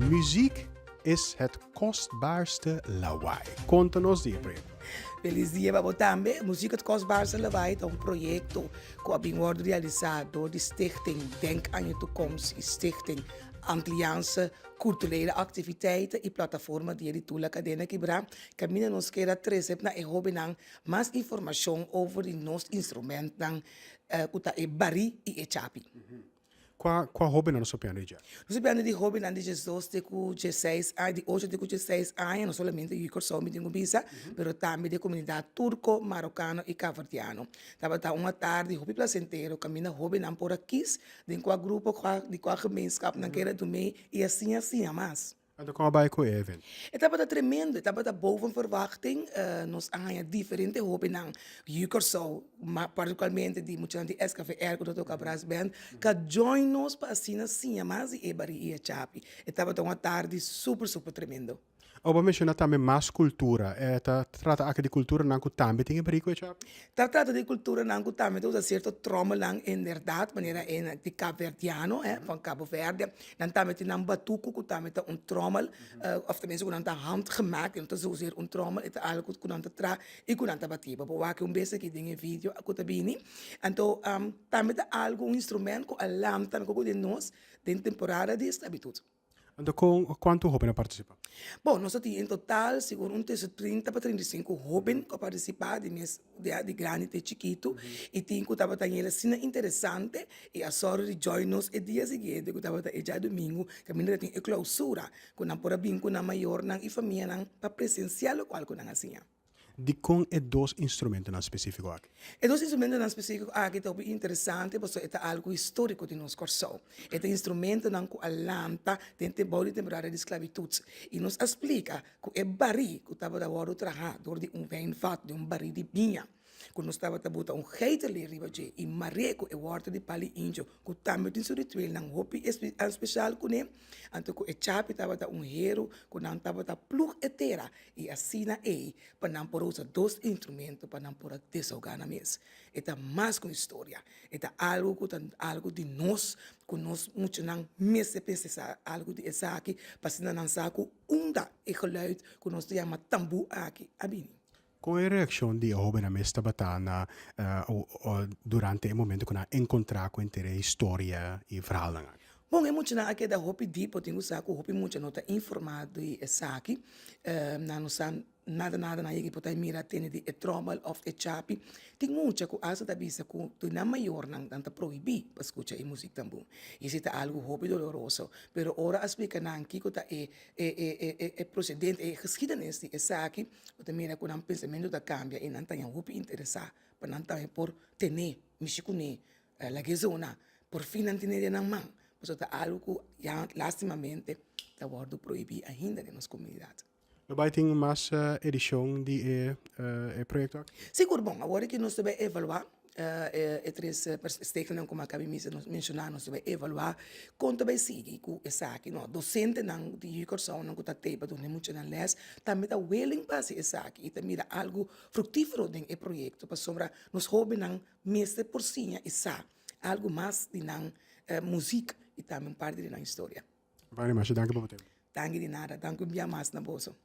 Muziek is het kostbaarste lawaai. Konta nos di e proyekto. Felis dia pa bo tambe. Muziek het kostbaarste lawaai ta un proyekto ku a bin wòrdu realisá dor di Stichting Denk aan je Toekomst i Stichting Antilliaanse Kulturele Activiteiten i Plataforma Dia di Tula Kadena Kibrá. Kaminda nos keda trese na e hóbennan mas informashon over di nos instrumentnan ku ta e barí i e chapi. Kua kua hóbennan nos ta piando di dje? Nos ta piando di hóbennan di diesdos te ku diesseis aña, di ocho te ku diesseis aña, no solamente yu Kòrsou mi tin ku bisa, pero tambe di e komunidat turko, marokano i kaverdiano. Tabata un atardi hopi plasentero kaminda hóbennan por a kis den kua grupo, kua di kua gemeenschap nan kere dum'é i a siña siña mas. Anto kon a bai ku e evento? E tabata tremendo, e tabata boven verwachting. Nos a haña diferente hóbennan yu Kòrsou, ma partikularmente di muchanan di SKVR ku ta toka brass band, ku a join nos pa asina siña mas di e barí i e chapi. E tabata un atardi super super tremendo. Bo a menshoná tambe mas kultura. E ta trata aki di kulturanan ku tambe tin e barí ku e chapi? Ta trata di kulturanan ku tambe ta usa sierto tròmelnan inderdat, manera e di Kaapverdiano, van Cabo Verde. Nan tambe tin nan batuku ku tambe ta un tròmel, òf tenminste ku nan ta handgemaakt, e no ta zozeer un tròmel, e ta algu ku nan ta traha i ku nan ta bati. Bo por wak un bes aki den e video ku ta bini. Anto tambe ta algu, un instrument ku a lanta ku den nos den temporada di esklabitut. Anto kon kuantu hoben a partisipá? Bon, nos a tin en total sigur un tussen 30 pa 35 hoben ku a partisipá, di mes di grandi te chikitu, i tin ku tabata hel asina interesante i a sòru di join nos e dia siguiente ku tabata e djadumingu kaminda ta tin e klousura ku nan por a bin ku nan mayornan i famianan pa presensiá lokual ku nan a siña. Dikon e dos instrumentonan spesífiko aki? E dos instrumentonan spesífiko aki ta hopi interesante pasobra e ta algu históriko di nos Kòrsou. E ta instrumentonan ku a lanta den te bou di temporada di sklabitut. I nos a splika ku e barí ku tabata wòrdu trahá dor di un wijnvat, di un barí di biña, ku nos tabata buta un geiterlee riba dje i mar'é ku e wòrtel di pali indio ku tambe tin su rituelnan hopi speshal kuné. Anto ku e chapi tabata un heru ku nan tabata plug e tera I asina ei pa nan por a usa dos instrumento pa nan por a desahogá nan mes. E ta mas ku un historia, e ta algu ku ta algu di nos, ku nos muchanan mester pensa sa algu di esaki pa asina nan sa ku unda e geluid ku nos ta yama tambú aki a bini. Kon e reakshon di e hóbennan mes tabata na durante e momento ku nan a enkontrá ku henter e historia i verhaalnan aki? Bon, e muchanan a keda hopi diep, bo tin ku sa ku hopi mucha no ta informá di esaki. Nan no sa nada nada, nan yega i por ta mira tene di e tròmel òf e chapi. Tin mucha ku asta ta bisa ku di nan mayornan nan ta prohibí pa skucha e muzik tambú. I esei ta algu hopi doloroso. Pero ora a splika nan kiko ta e e prosedente, e geschiedenis di esaki, bo ta mira ku nan pensamentu ta kambia i nan ta haña hopi interesá pa nan tambe por tene, mishi kuné. Laga e zona, por fin nan tene den nan man, pasobra ta algu ku ya lastimamente ta wòrdu prohibí ainda den nos komunidat. Lo bai tin mas edishon di e e proyekto aki? Sigur, bon, awor aki nos ta bai evaluá e tres stekelnan ku mi a kaba di menshoná, nos ta bai evaluá kon ta bai sigui ku esaki. No, dosentenan di Yu Kòrsounan ku ta tei pa duna e muchanan lès tambe ta willing pa hasi esaki i ta mira algu fruktífero den e proyekto pasobra nos hóbennan Mester por siña i sa algu mas di nan muzik i tambe un parti di nan historia. Vani, masha danki pa bo tempu. Danki di nada. Danki un bia mas na boso.